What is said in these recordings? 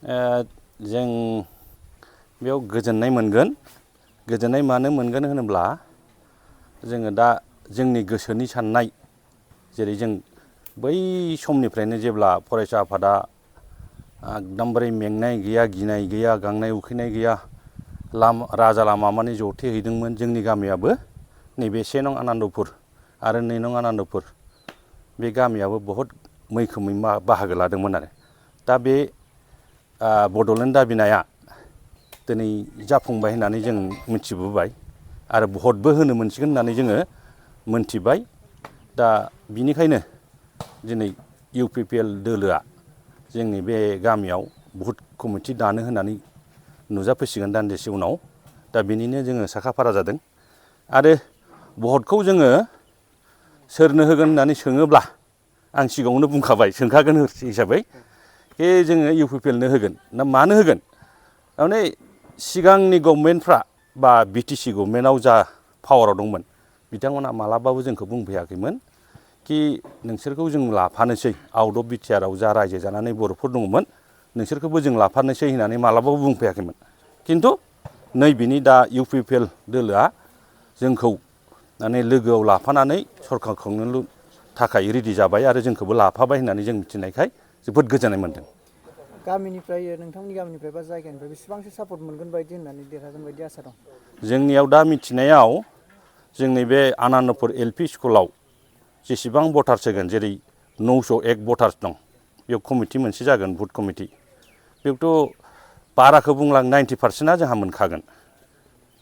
जों बेयाव गोजोननाय मोनगोन। गोजोननाय मानो मोनगोन होनोब्ला जोङो दा जोंनि गोसोनि साननाय जेरै जों बै समनिफ्रायनो जेब्ला फरायसा आफादा एकदमबारे मेंनाय गैया, गिनाय गैया, गांनाय उखैनाय गैया, राजा लामा मानि जथेहैदोंमोन। जोंनि गामियाबो नैबे 1 नं आनन्दपुर आरो 2 नं आनन्दपुर बे गामियाबो बहुद मैखोमै बाहागो लादोंमोन आरो दा बे बड'लेण्ड दाबिनाया दिनै जाफुंबाय होननानै जों मिथिबोबाय आरो भटबो होनो मोनसिगोन होननानै जोङो मोनथिबाय। दा बिनिखायनो दिनै UPPL दोलोआ जोंनि बे गामियाव बुथ कमिटि दानो होननानै नुजाफैसिगोन दान्दिसे उनाव। दा बिनिनो जोङो साखाफारा जादों आरो भटखौ जोङो सोरनो होगोन होननानै सोङोब्ला आं सिगाङावनो बुंखाबाय, सोंखागोन हिसाबै जोङो UPPLनो होगोन। ना मानो होगोन? माने सिगांनि गभर्नमेन्टफ्रा बा BTC गभर्नमेन्टआव जा पावाराव दंमोन बिथांमोना मालाबाबो जोंखौ बुंफैयाखैमोन कि नोंसोरखौ जों लाफानोसै, आउट अफ बिटिआरआव जा रायजो जानानै बर'फोर दङमोन नोंसोरखौबो जों लाफानोसै होननानै मालाबाबो बुंफैयाखैमोन। खिन्थु नैबेनि दा UPPL दोलोआ जोंखौ माने लोगोआव लाफानानै सरकार खुंनो थाखाय रेडि जाबाय आरो जोंखौबो लाफाबाय होननानै जों मिथिनायखाय जोबोद गोजोननाय मोनदों। गामिनिफ्राय नोंथांनि गामिनिफ्राय बा जायगानिफ्राय बेसेबांसो सापर्ट मोनगोन बायदि होननानै देरहागोन बायदि आसा दं? जोंनियाव दा मिथिनायाव जोंनि बे आनन्दपुर LP स्कुलाव जेसेबां भटार्स होगोन, जेरै 901 भटार्स दं, बेयाव कमिटि मोनसे जागोन बुथ कमिटि। बेयावथ' बाराखौ बुंलां 90%आ जोंहा मोनखागोन।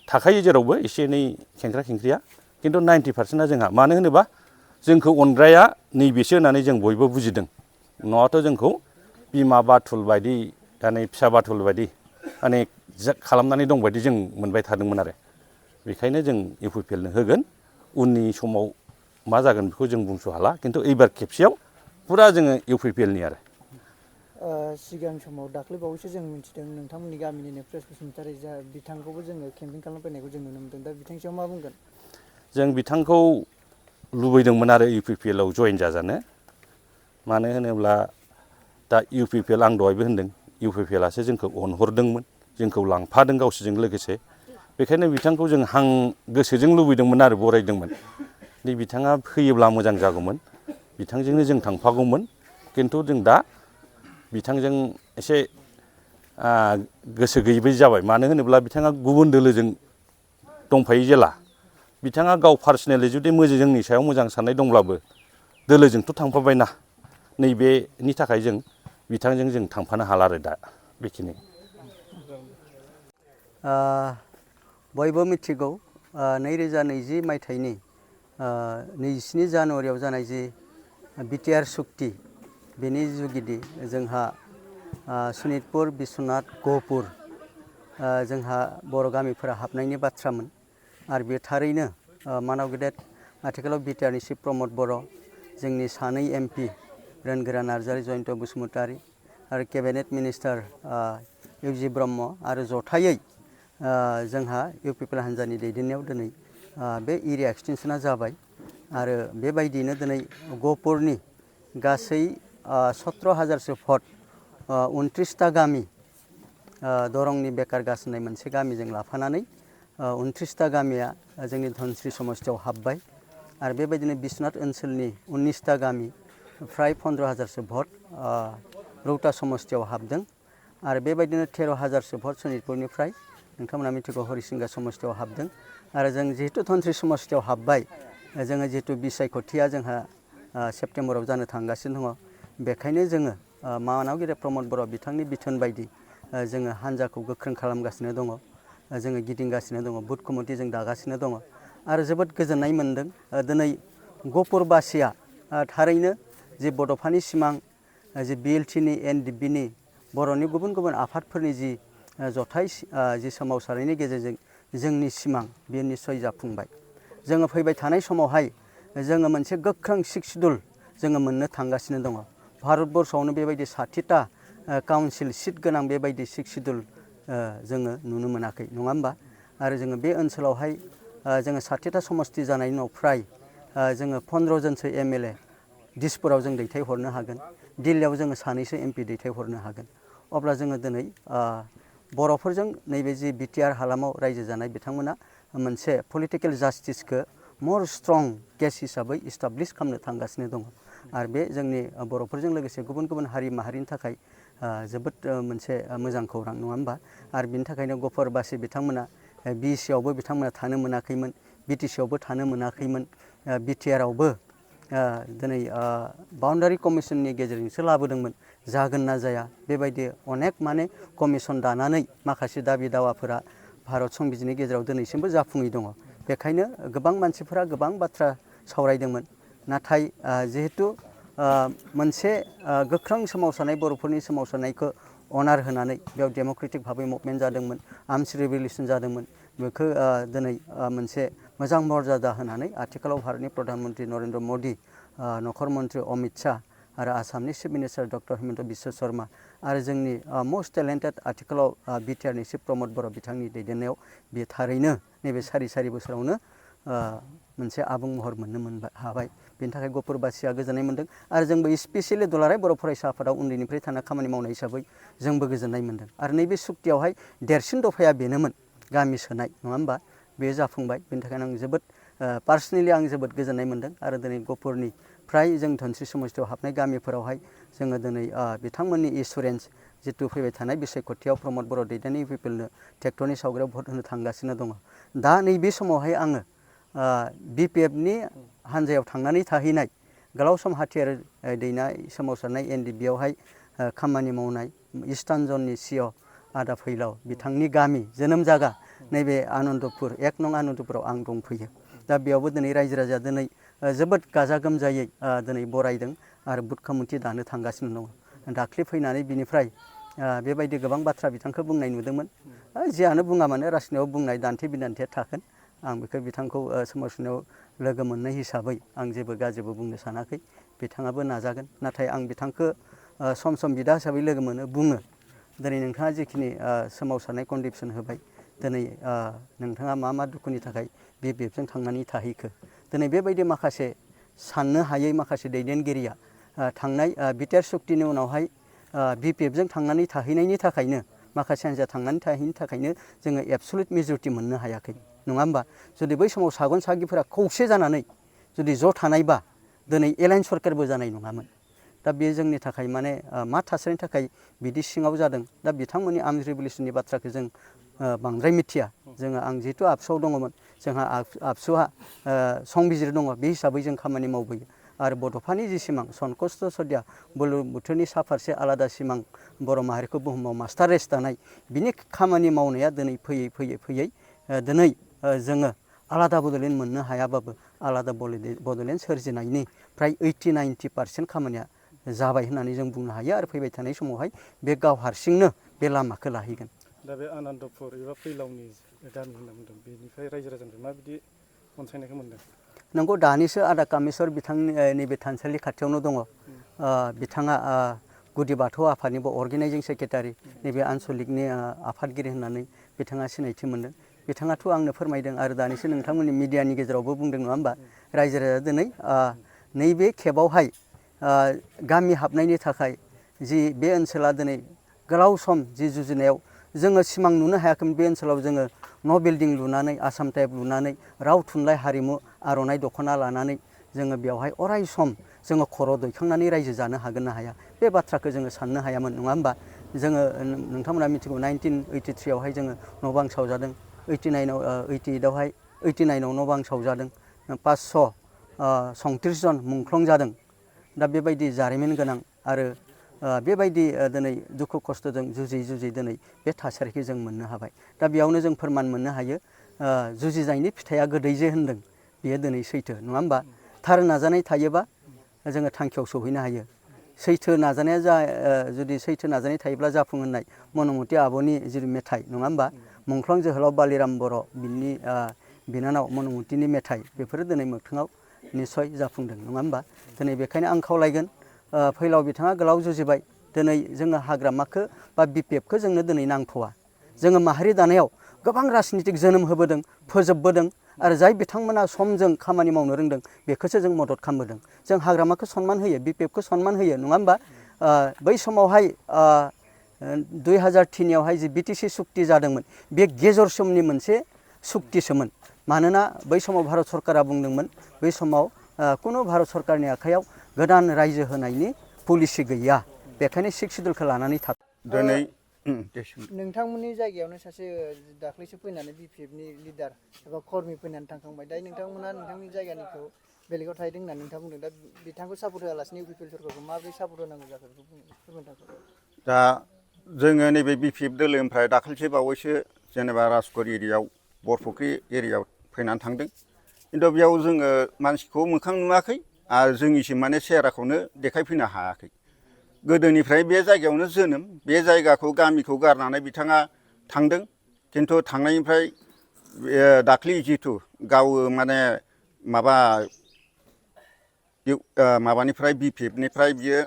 थाखायो जेरावबो एसे एनै खेंख्रा खेंख्रिया, खिन्थु 90%आ जोंहा। मानो होनोबा जोंखौ अनग्राया नैबेसो होननानै जों बयबो बुजिदों। नङाबाथ' जोंखौ बिमा बाथुल बायदि माने फिसा बाथुल बायदि माने खालामनानै दंबायदि जों मोनबाय थादोंमोन आरो बेखायनो जों UPPLनो होगोन। उननि समाव मा जागोन बेखौ जों बुंस' हाला, खिन्थु एबार खेबसेयाव फुरा जोङो UPPLनि आरो। सिगां समाव दाख्लैबावैसो जों मिथिदों नोंथांमोननि गामिनिनो प्रेस बसुमतारी जा बिथांखौबो जोङो केम्पिं खालामफैनायखौ जों नुनो मोनदों। दा बिथांनि सायाव मा बुंगोन? जों बिथांखौ लुबैदोंमोन आरो UPPLआव जयेन जाजानो। मानो होनोब्ला दा UPPL, आं दहायबो होनदों, UPPLआसो जोंखौ अनहरदोंमोन, जोंखौ लांफादों गावसोरजों लोगोसे। बेखायनो बिथांखौ जों गोसोजों लुबैदोंमोन आरो बरायदोंमोन। बिथाङा फैयोब्ला मोजां जागौमोन, बिथांजोंनो जों थांफागौमोन। खिन्थु जों दा बिथांजों एसे गोसो गैयैबायदि जाबाय। मानो होनोब्ला बिथाङा गुबुन दोलोजों दंफायो जेला, बिथाङा गाव पार्सनेलि जुदि जोंनि सायाव मोजां साननाय दंब्लाबो दोलोजोंथ' थांफाबायना, नैबेनि थाखाय जों बिथांजों जों थांफानो हाला आरो दा बेखिनि। बयबो मिथिगौ 2020 मायथाइनि 27 जानुवारियाव जानाय जि बिटिआर सुक्ति, बेनि जुगिदि जोंहा सनितपुर, बिश्वनाथ, गहपुर जोंहा बर' गामिफोरा हाबनायनि बाथ्रामोन। आरो बे थारैनो मानाव गेदेर आथिखालाव बिटिआरनि चिफ प्रमद बर', जोंनि सानै MP रोनगोरा नार्जारि, जयन्त बसुमतारी आरो केबिनेट मिनिस्टार UG ब्रह्म आरो जथायै जोंहा UPPL हान्जानि दैदेननायाव दिनै बे एरिया एक्सटेनसना जाबाय। आरो बेबायदियैनो दिनै गहपुरनि गासै 17,000सो भट 29टा गामि, दरंनि बेकार गासोनाय मोनसे गामिजों लाफानानै 29टा गामिया जोंनि धनस्री समस्तियाव हाबबाय। आरो बेबायदिनो बिश्वनाथ ओनसोलनि 19टा गामि, फ्राय 15,000सो भट रौता समस्तियाव हाबदों। आरो बेबायदिनो 13,000सो भट सनितपुरनिफ्राय नोंथांमोना मिथिगौ हरिसिंगा समस्तियाव हाबदों। आरो जों जिहेतु धनस्री समस्तियाव हाबबाय, जोङो जिहेतु बिसायख'थिया जोंहा सेप्तेम्बराव जानो थांगासिनो दङ। बेखायनो जोङो मानाव गेदेर प्रमद बर' बिथांनि बिथोन बायदि जोङो हान्जाखौ गोख्रों खालामगासिनो दङ, जोङो गिदिंगासिनो दङ, बुथ कमिटि जों दागासिनो दङ। आरो जोबोद गोजोननाय मोन्दों दिनै गहपुरबासिया थारैनो जि बड'फानि सिमां, जि BLTनि NDPनि बर'नि गुबुन गुबुन आफादफोरनि जि जथाय जि सोमावसारनायनि गेजेरजों जोंनि सिमां, बेयो निस्सय जाफुंबाय। जोङो फैबाय थानाय समावहाय जोङो मोनसे गोख्रों सिक्स सिडुल जोङो मोननो थांगासिनो दङ। भारतबर्षआवनो बेबायदि 60टा काउन्सिल सिट गोनां बेबायदि सिक्स सिडुल जोङो नुनो मोनाखै, नङा होमबा? आरो जोङो बे ओनसोलावहाय जोङो 60टा समस्ति जानायनि उनाव फ्राय जोङो 15 जनसो MLA दिसपुराव जों दैथायहरनो हागोन, दिल्लीयाव जोङो सानैसो MP दैथायहरनो हागोन। अब्ला जोङो दिनै बर'फोरजों नैबे जि बिटिआर हालामाव रायजो जानाय बिथांमोना मोनसे पलिटिकेल जास्टिसखौ मर स्ट्रं केस हिसाबै इस्टाब्लिश खालामनो थांगासिनो दङ आरो बे जोंनि बर'फोरजों लोगोसे गुबुन गुबुन हारि माहारिनि थाखाय जोबोद मोनसे मोजां खौरां नङा होमबा आरो बिनि थाखायनो गफर बासि बिथांमोना बिसिआवबो बिथांमोना थानो मोनाखैमोन बिटिसिआवबो थानो मोनाखैमोन बिटिआरआवबो दिनै बाउन्डारि कमिसननि गेजेरजोंसो लाबोदोंमोन जागोन ना जाया बेबायदि अनेक माने कमिसन दानानै माखासे दाबि दावाफोरा भारत संबिजिरनि गेजेराव दिनैसिमबो जाफुङै दङ बेखायनो गोबां मानसिफोरा गोबां बाथ्रा सावरायदोंमोन नाथाय जिहेतु मोनसे गोख्रों सोमावसारनाय बर'फोरनि सोमावसारनायखौ अनार होनानै बेयाव डेम'क्रेटिक भाबै मुभमेन्ट जादोंमोन आर्मस रिभलिउसन जादोंमोन बेखौ दिनै मोनसे मोजां मर्यादा होनानै आथिखालाव भारतनि प्रधान मन्त्रि नरेन्द्र मदि नखर मन्त्रि अमित शाह आरो आसामनि chief minister doctor Himanta Biswa Sharma आरो जोंनि मस्ट टेलेन्टेड आथिखालाव बिटिआरनि चिफ प्रमद बर' बिथांनि दैदेननायाव बे थारैनो नैबे सारि सारि बोसोरावनो मोनसे आबुं महर मोननो हाबाय बेनि थाखाय गफुरबासिया गोजोननाय मोन्दों आरो जोंबो स्पेसियेलि दुलाराय बर' फरायसा आफादाव उन्दैनिफ्राय थाना खामानि मावनाय हिसाबै जोंबो गोजोननाय मोन्दों आरो नैबे सुक्तियावहाय देरसिन दफाया बेनोमोन गामि सोनाय नङा होमबा बे जाफुंबाय बेनि थाखायनो आं जोबोद पार्सनेलि आं जोबोद गोजोननाय मोन्दों आरो दिनै गफुरनि फ्राय जों धोनस्रि समस्थियाव हाबनाय गामिफोरावहाय जोङो दिनै बिथांमोननि एसुरेन्स जितु फैबाय थानाय बिसायख'थियाव प्रमद बर' दैदेननाय पिपलनो ट्रेक्टरनि सावगारियाव भट होनो थांगासिनो दङ दा नैबे समावहाय आङो बिपिएफनि हान्जायाव थांनानै थाहैनाय गोलाव सम हाथियार दैनाय सोमावसारनाय एनडिबिआवहाय खामानि मावनाय इस्टार्न जननि सिअ आदा फैलाव बिथांनि गामि जोनोम जागा नैबे आनन्दपुर 1 नं आनन्दपुराव आं दंफैयो दा बेयावबो दिनै रायजो राजाया दिनै जोबोद गाजा गोमजायै दिनै बरायदों आरो बुट कमिटि दानो थांगासिनो दङ दाख्लै फैनानै बिनिफ्राय बेबायदि गोबां बाथ्रा बिथांखौ बुंनाय नुदोंमोन जियानो बुङा मानो रासिनायाव बुंनाय दान्थे बिदान्थेया थागोन आं बेखौ बिथांखौ सोमावसारनायाव लोगो मोननाय हिसाबै आं जेबो गाज्रिबो बुंनो सानाखै बिथाङाबो नाजागोन नाथाय आं बिथांखौ सम सम बिदा हिसाबै लोगो मोनो बुङो दिनै नोंथाङा जिखिनि सोमावसारनाय कन्ट्रिबिउसन होबाय दिनै नोंथाङा मा मा दुखुनि थाखाय बिपिएफजों थांनानै थाहैखो दिनै बेबायदि माखासे साननो हायै माखासे दैदेनगिरिया थांनाय बिटिआर सुक्तिनि उनावहाय बिपिएफजों थांनानै थाहैनायनि थाखायनो माखासे हान्जाया थांनानै थाहैनो थाखायनो जोङो एबसुलुट मेजरिटि मोननो हायाखै नङा होमबा जुदि बै समाव सागन सागिफोरा खौसे जानानै जुदि ज' थानायबा दिनै एलायन्स सरकारबो जानाय नङामोन दा बे जोंनि थाखाय माने मा थासारिनि थाखाय बिदि सिङाव जादों दा बिथांमोननि आर्मस रिभलिउसननि बाथ्राखौ जों बांद्राय मिथिया जोङो आं जिहेतु आबसुआव दङमोन जोंहा आबसुआ संबिजिर दङ बे हिसाबै जों खामानि मावबोयो आरो बड'फानि जि सिमां सनकस्त सदिया बुरलुंबुथुरनि सा फारसे आलादा सिमां बर' माहारिखौ बुहुमाव मास्टार रेस दानाय बिनि खामानि मावनाया दिनै फैयै फैयै फैयै दिनै जोङो आलादा बड'लेण्ड मोननो हायाबाबो आलादा बड'लेण्ड सोरजिनायनि फ्राय 80-90% खामानिया जाबाय होननानै जों बुंनो हायो आरो फैबाय थानाय समावहाय बे गाव हारसिंनो बे लामाखौ लाहैगोन दा बे आनन्दपुर एबा फैलावनि गामि होनना बुंदों बेनिफ्राय रायजो राजानिफ्राय माबायदि अनसायनायखौ मोनदों नंगौ दानिसो आदा कामेस्वर बिथांनि नैबे थानसालि खाथियावनो दङ बिथाङा गुदि बाथौ आफादनिबो अर्गेनाइजिं सेक्रेटारि नैबे आन्सलिकनि आफादगिरि होननानै बिथाङा सिनायथि मोनदों बिथाङाथ' आंनो फोरमायदों आरो दानिसो नोंथांमोननि मिडियानि गेजेरावबो बुंदों नङा होमबा रायजो राजाया दिनै नैबे खेबावहाय गामि हाबनायनि थाखाय जि बे ओनसोला दिनै गोलाव सम जि जुजिनायाव जोङो सिमां नुनो हायाखैमोन बे ओनसोलाव जोङो न' बिल्डिं लुनानै आसाम टाइप लुनानै राव थुनलाइ हारिमु आर'नाइ दख'ना लानानै जोङो बेवहाय अराय सम जोङो खर' दैखांनानै रायजो जानो हागोन ना हाया बे बाथ्राखौ जोङो साननो हायामोन नङा होमबा जोङो नोंथांमोना मिथिगौ 1983आवहाय जोङो न' बां सावजादों 88आवहाय 89आव न' बां सावजादों 537 जन मुंख्लं जादों दा बेबायदि जारिमिन गोनां आरो बेबायदि दिनै दुखु खस्थ'जों जुजियै दिनै बे थासारिखौ जों मोननो हाबाय दा बेयावनो जों फोरमान मोननो हायो जुजिनायनि फिथाइया गोदै जे होनदों बेयो दिनै सैथो नङा होमबा थार नाजानाय थायोबा जोङो थांखियाव सौहैनो हायो सैथो नाजानाया जुदि सैथो नाजानाय थायोब्ला जाफुं होननाय मनमति आब'नि जि मेथाइ नङा होमबा मुंख्लं जोहोलाव बालिराम बर' बिनि बिनानाव मनमतिनि मेथाइ बेफोरो दिनै मोगथाङाव निस्सय जाफुंदों नङा होमबा दिनै बेखायनो आं खावलायगोन फैलाव बिथाङा गोलाव जुजिबाय दिनै जोङो हाग्रामाखौ बा बिपिएफखौ जोंनो दिनै नांथ'वा जोङो माहारि दानायाव गोबां राजनितिक जोनोम होबोदों फोजोबबोदों आरो जाय बिथांमोना समजों खामानि मावनो रोंदों बेखौसो जों मदद खालामबोदों जों हाग्रामाखौ सनमान होयो बिपिएफखौ सनमान होयो नङा होमबा बै समावहाय 2003 जि बिटिसि सुक्ति जादोंमोन बे गेजेर समनि मोनसे सुक्तिसोमोन मानोना बै समाव भारत सरकारा बुंदोंमोन बै समाव कुनु भारत सरकारनि आखायाव गोदान रायजो होनायनि पलिसि गैया बेखायनो 6 सिडुलखौ लानानै थाब दिनै नोंथांमोननि जायगायावनो सासे दाख्लैसो फैनानै बिपिएफनि लिडार एबा कर्मि फैनानै थांखांबाय दा नोंथांमोना नोंथांनि जायगानिखौ बेलेगाव थाहैदों होननानै नोंथाङा बुंदों दा बिथांखौ सापर्ट होआलासिनो इउपिपिएल सरकारखौ माबोरै सापर्ट होनांगौ जाखो बेखौ फोरमायनो थाखाय दा जोङो नैबे बिपिएफ दोलोनिफ्राय दाखालिसो बावैसो जेनेबा राजगड़ एरियायाव बरफुख्रि एरियायाव फैनानै थांदों खिन्थु बेयाव जोङो मानसिखौ मोखां नुवाखै आरो जोंनिसिम माने सेहेराखौनो देखायफैनो हायाखै गोदोनिफ्राय बे जायगायावनो जोनोम बे जायगाखौ गामिखौ गारनानै बिथाङा थांदों खिन्थु थांनायनिफ्राय दाख्लि जिथु गाव माने माबानिफ्राय बिपिएफनिफ्राय बियो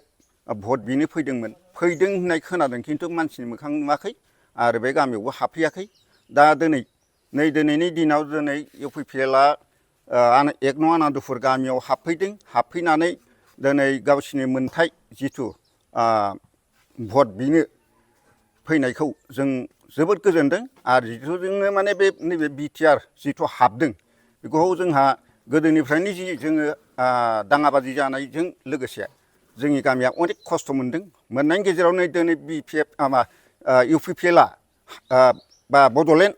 भट बिनो फैदोंमोन फैदों होननाय खोनादों खिन्थु मानसिनि मोखां नुवाखै आरो बे गामियावबो हाबफैयाखै दा दिनैनि दिनाव दिनै इउपिपिएलआ 1 नं आनादुफुर गामियाव हाबफैदों हाबफैनानै दिनै गावसिनि मोनथाय जिथु भट बिनो फैनायखौ जों जोबोद गोजोनदों आरो जिथु जोंनो माने बे नैबे बिटिआर जिथु हाबदों बेखौ जोंहा गोदोनिफ्रायनो जि जोङो दाङाबाजि जानायजों लोगोसे जोंनि गामिया अनेक खस्थ' मोनदों मोननायनि गेजेराव नै दिनै इउपिपिएलआ बा बड'लेण्ड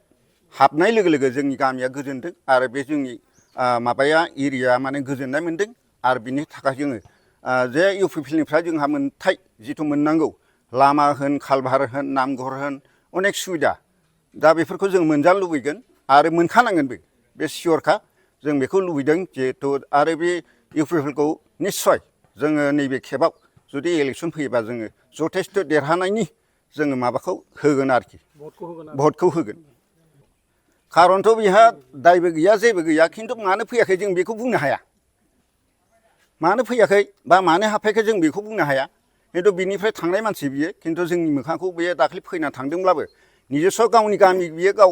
हाबनाय लोगो लोगो जोंनि गामिया गोजोनदों आरो बे जोंनि माबाया एरियाया माने गोजोननाय मोनदों आरो बिनि थाखाय जोङो जे इउपिपिएलनिफ्राय जोंहा मोनथाय जिथु मोननांगौ लामा होन कालभार होन नामघर होन अनेक सुबिदा दा बेफोरखौ जों मोनजानो लुबैगोन आरो मोनखानांगोनबो बे सियरखा जों बेखौ लुबैदों जिहेथु आरो बे इउपिपिएलखौ निस्सय जोङो नैबे खेबाव जुदि इलेक्सन फैयोबा जोङो जथेस्थ' देरहानायनि जोङो माबाखौ होगोन आरोखि भटखौ होगोन खारनथ' बेहा दायबो गैया जेबो गैया खिन्थु मानो फैयाखै जों बेखौ बुंनो हाया मानो फैयाखै बा मानो हाबफैयाखै जों बेखौ बुंनो हाया खिन्थु बिनिफ्राय थांनाय मानसि बियो खिन्थु जोंनि मोखांखौ बेयो दाख्लै फैना थांदोंब्लाबो निजेस्व गावनि गामि बियो गाव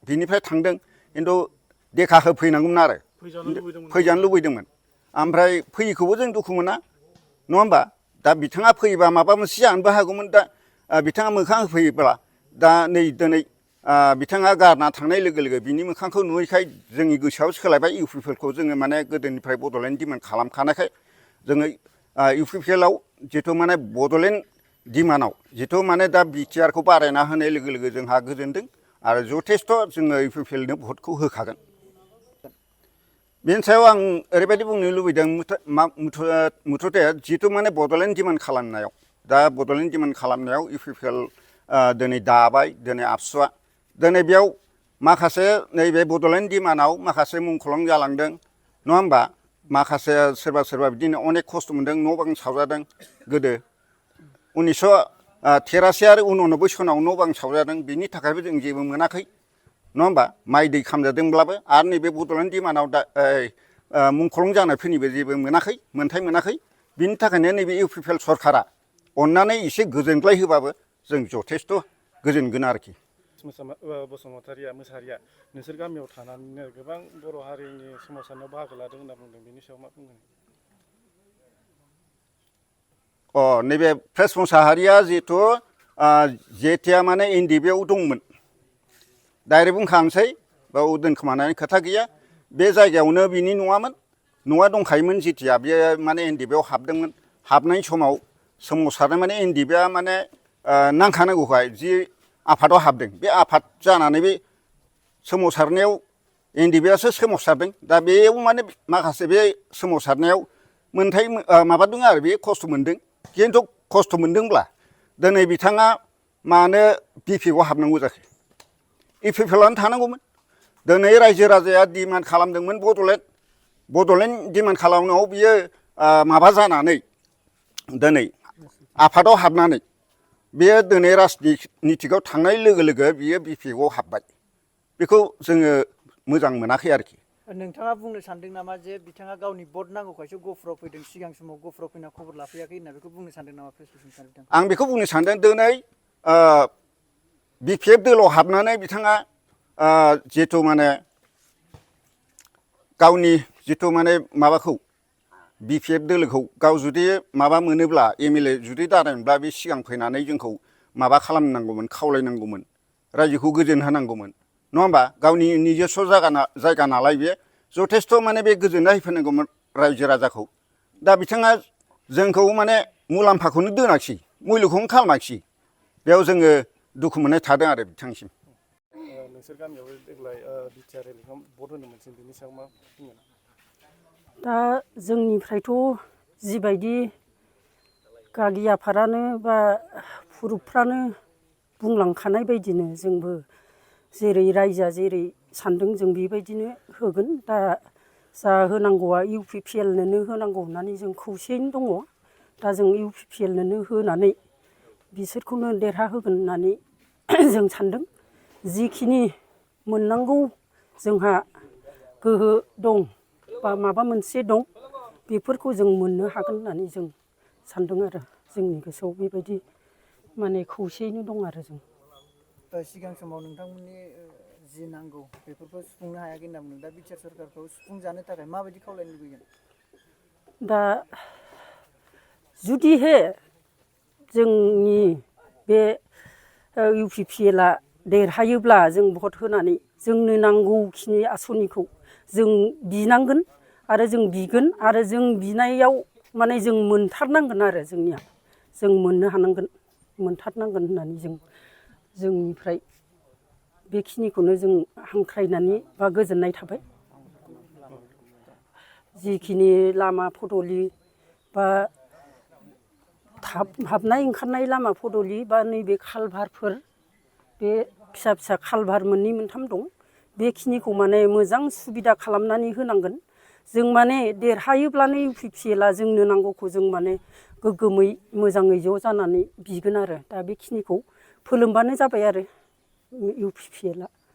बिनिफ्राय थांदों खिन्थु देखा होफैनांगौमोन आरो फैजानो लुबैदोंमोन ओमफ्राय फैयैखौबो जों दुखु मोना नङा होमबा दा बिथाङा फैयोबा माबा मोनसे जानोबो हागौमोन दा बिथाङा मोखां होफैयोब्ला दा नै दिनै बिथाङा गारना थांनाय लोगो लोगो बिनि मोखांखौ नुयैखाय जोंनि गोसोआव सोलायबाय इउपिपिएलखौ जोङो माने गोदोनिफ्राय बड'लेण्ड डिमान्ड खालामखानायखाय जोङो इउपिपिएलआव जिथु माने बड'लेण्ड डिमान्डआव जिथु माने दा बिटिआरखौ बारायना होनाय लोगो लोगो जोंहा गोजोनदों आरो जथेस्थ' जोङो इउपिपिएलनो भटखौ होखागोन बेनि सायाव आं ओरैबायदि बुंनो लुबैदों मुथथे जिथु माने बड'लेण्ड डिमान्ड खालामनायाव दा बड'लेण्ड डिमान्ड खालामनायाव इउपिपिएल दिनै दाबाय दिनै आबसुआ दिनै बेयाव माखासे नैबे बड'लेण्ड डिमान्डआव माखासे मुंख्लं जालांदों नङा होमबा माखासे सोरबा बिदिनो अनेक खस्थ' मोनदों न' बां सावजादों गोदो 1983 आरो 1990 सनाव न' बां सावजादों बिनि थाखायबो जों जेबो मोनाखै नङा होमबा माइ दै खामजादोंब्लाबो आरो नैबे बड'लेण्ड डिमान्डआव दा मुंख्लं जानायफोरनिबो जेबो मोनाखै मोनथाय मोनाखै बिनि थाखायनो नैबे इउपिपिएल सरकारा अननानै एसे गोजोनग्लाय होबाबो जों जथेस्थ' गोजोनगोन आरोखि मोसाहारिया नोंसोर गामियाव थानानैनो गोबां बर' हारिनि सोमावसारनायाव बाहागो लादों होनना बुंदों बेनि सायाव मा बुंगोन नैबे प्रेस मोसाहारिया जिहेथु जेथिया माने एनडिएफआव दंमोन डाइरेक्ट बुंखानोसै बाव दोनखोमानायनि खोथा गैया बे जायगायावनो बिनि नङामोन न'आ दंखायोमोन जेथिया बेयो माने एनडिएफआव हाबदोंमोन हाबनाय समाव सोमावसारनाय माने एनडिएफआ माने नांखानांगौखाय जि आफादाव हाबदों बे आफाद जानानै बे सोमावसारनायाव एनडिएफआसो सोमावसारदों दा बेयाव माने माखासे बे सोमावसारनायाव मोनथाय माबा दङ आरो बे खस्थ' मोनदों खिन्थु खस्थ' मोनदोंब्ला दिनै बिथाङा मानो बिपिएफआव हाबनांगौ जाखो इउपिपिएलआनो थानांगौमोन दिनै रायजो राजाया डिमान्ड खालामदोंमोन बड'लेण्ड डिमान्ड खालामनायाव बियो माबा जानानै दिनै आफादाव हाबनानै बेयो दिनै राजनितिकआव थांनाय लोगो लोगो बियो बिपिएफआव हाबबाय बेखौ जोङो मोजां मोनाखै आरोखि नोंथाङा बुंनो सानदों नामा जे बिथाङा गावनि भट नांगौखायसो गफुराव फैदों सिगां समाव गफुराव फैना खबर लाफैयाखै होनना बेखौ बुंनो सानदों नामा प्रेस आं बेखौ बुंनो सानदों दिनै बिपिएफ दोलाव हाबनानै बिथाङा जिथु माने गावनि जिथु माने माबाखौ बिपिएफ दोलोखौ गाव जुदि माबा मोनोब्ला एमएलए जुदि दारायनोब्ला बे सिगां फैनानै जोंखौ माबा खालामनांगौमोन खावलायनांगौमोन रायजोखौ गोजोन होनांगौमोन नङा होमबा गावनि निजेस्व जायगा नालाय बे जथेस्थ' माने बे गोजोननाय होफैनांगौमोन रायजो राजाखौ दा बिथाङा जोंखौ माने मुलाम्फाखौनो दोनाखिसै मुल्यखौनो खालामाखिसै बेयाव जोङो दुखु मोननाय थादों आरो बिथांसिम नोंसोर गामियाव देग्लाय बिटिआर इलेक्सन भट होनो मोनसिगोन बेनि सायाव मा बुंगोन दा जोंनिफ्रायथ' जिबायदि गागि आफादानो बा पुरुबफ्रानो बुंलांखानाय बायदिनो जोंबो जेरै रायजोआ जेरै सानदों जों बेबायदिनो होगोन दा जा होनांगौआ UPPLनोनो होनांगौ होननानै जों खौसेयैनो दङ दा जों UPPLनोनो होनानै बिसोरखौनो देरहाहोगोन होननानै जों सानदों जिखिनि मोननांगौ जोंहा गोहो दं बा माबा मोनसे दं बेफोरखौ जों मोननो हागोन होननानै जों सानदों आरो जोंनि गोसोआव बेबायदि माने खौसेयैनो दं आरो जों सिगां समाव नोंथांमोननि जि नांगौ बेफोरखौ सुफुंनो हायाखै होनना बुंदों दा बिटिआर सरकारखौ सुफुंजानो थाखाय माबायदि खावलायनो लुबैगोन दा जुदिहे जोंनि बे UPPLआ देरहायोब्ला जों भट होनानै जोंनो नांगौखिनि आसनिखौ जों बिनांगोन आरो जों बिगोन आरो जों बिनायाव माने जों मोनथारनांगोन आरो जोंनिया जों मोननो हानांगोन मोनथारनांगोन होननानै जोंनिफ्राय बेखिनिखौनो जों हांख्रायनानै बा गोजोननाय थाबाय जिखिनि लामा फदलि बा हाबनाय ओंखारनाय लामा फदलि बा नैबे खालभारफोर बे फिसा फिसा खालभार मोननै मोनथाम दं बेखिनिखौ माने मोजां सुबिदा खालामनानै होनांगोन जों माने देरहायोब्लानो UPPLआ जोंनो नांगौखौ जों माने गोग्गोमै मोजाङै ज' जानानै बिगोन आरो दा बेखिनिखौ फोलोमबानो जाबाय आरो UPPLआ